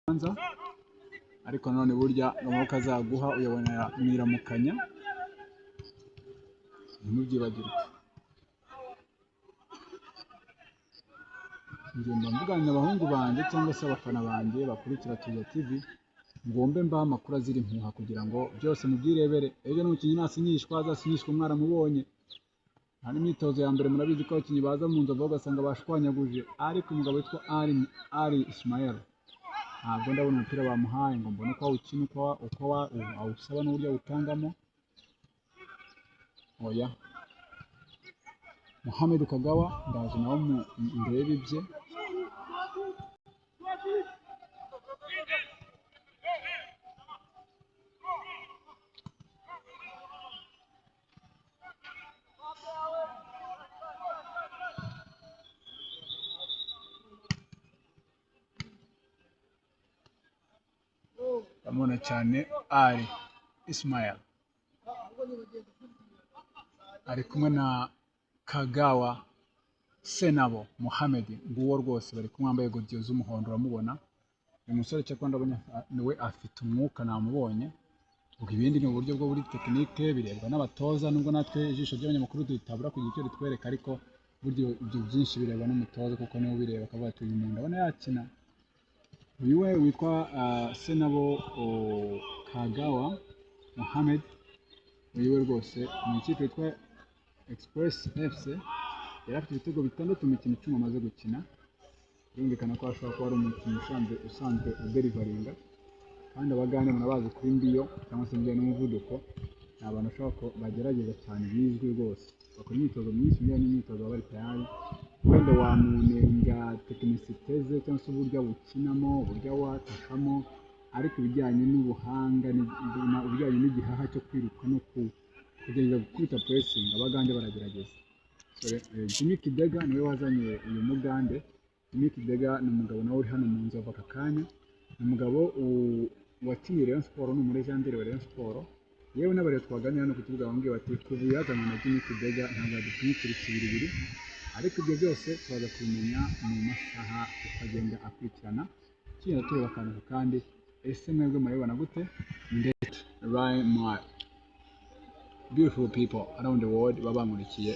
Nyanza. Ariko nanone burya amaboko azaguha uyabonera mu iramukanya, ntimubyibagirwe. Njye mba mvugana abahungu banjye cyangwa se abafana banjye bakurikira Tuza TV, ngombe mbahe amakuru azira impuha kugira ngo byose mubyirebere. Ejo n'umukinnyi nasinyishwa, azasinyishwa mwaramubonye. Nta n'imyitozo ya mbere, murabizi ko abakinnyi baza mu nzovu ugasanga bashwanyaguje, ariko umugabo witwa Ali Ismail ntabwo ndabona umupira bamuhaye ngo mbone uko awukina, uko awusaba n'uburyo awutangamo. Oya, Mohamed Kagawa ndaje nawe ndebe ibye. Ndamubona cyane Ali Ismail ari kumwe na Kagawa Senabo Mohamed, nguwo rwose bari kumwe, wambaye godiyo z'umuhondo, uramubona. Uyu musore cyakora ndabona niwe afite umwuka, namubonye. Ubwo ibindi ni uburyo bwo muri tekinike birebwa n'abatoza, nubwo natwe ijisho ry'abanyamakuru tutabura kugira icyo ritwereka, ariko burya ibyo byinshi birebwa n'umutoza, kuko niwe ubireba akavuga ati uyu muntu ndabona yakina. Uyu we witwa Senabo Kagawa Mohamed, uyu we rwose mu ikipe yitwa Express FC yari afite ibitego 6 mu mikino 10 amaze gukina. Birumvikana ko ashobora kuba ari umukinnyi usanzwe uderivaringa, kandi Abagande murabazi kuri mbiyo cyangwa se ibijyanye n'umuvuduko, ni abantu bashobora ko bagerageza cyane, bizwi rwose, bakora imyitozo myinshi, ibijyanye n'imyitozo baba bari tayari. Wenda wamunenga tekinisite ze cyangwa se uburyo awukinamo, uburyo awatakamo, ariko ibijyanye n'ubuhanga, ibijyanye n'igihaha cyo kwiruka no kugerageza gukubita pressing, Abagande baragerageza. Jimmy Kidega niwe wazanye uyu Mugande. Jimmy Kidega ni umugabo nawe uri hano mu Nzovu aka kanya, ni umugabo wakinnye Rayon Sports, ni umurejanderi wa Rayon Sports. Yewe n'abareba twaganira hano ku kibuga bambwiye bati kuva yazanywe na Jimmy Kidega ntabwo yadupfunyikira ikibiribiri, ariko ibyo byose turaza kubimenya mu masaha uko agenda akurikirana, tugenda tureba akantu ku kandi. Ese mwebwe murabibona gute? Ndetse right, my beautiful people around the world baba bankurikiye,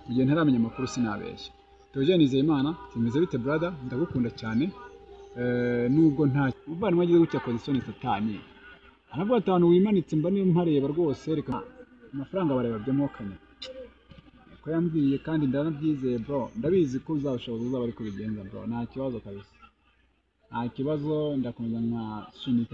mu gihe ntaramenya amakuru sinabeshya. Theogene Nizeyimana, tumeze bite brother? Ndagukunda cyane. Nubwo nta umuvandimwe agize gutya akoze isoni satani, aravuga ati ahantu wimanitse mba niyo mpareba rwose, reka amafaranga bareba byamwokanye ko yambwiye, kandi ndanabyizeye bro, ndabizi ko uzabashoboza, uzaba ari kubigenza bro, nta kibazo kabisa, nta kibazo, ndakomeza nkasunika.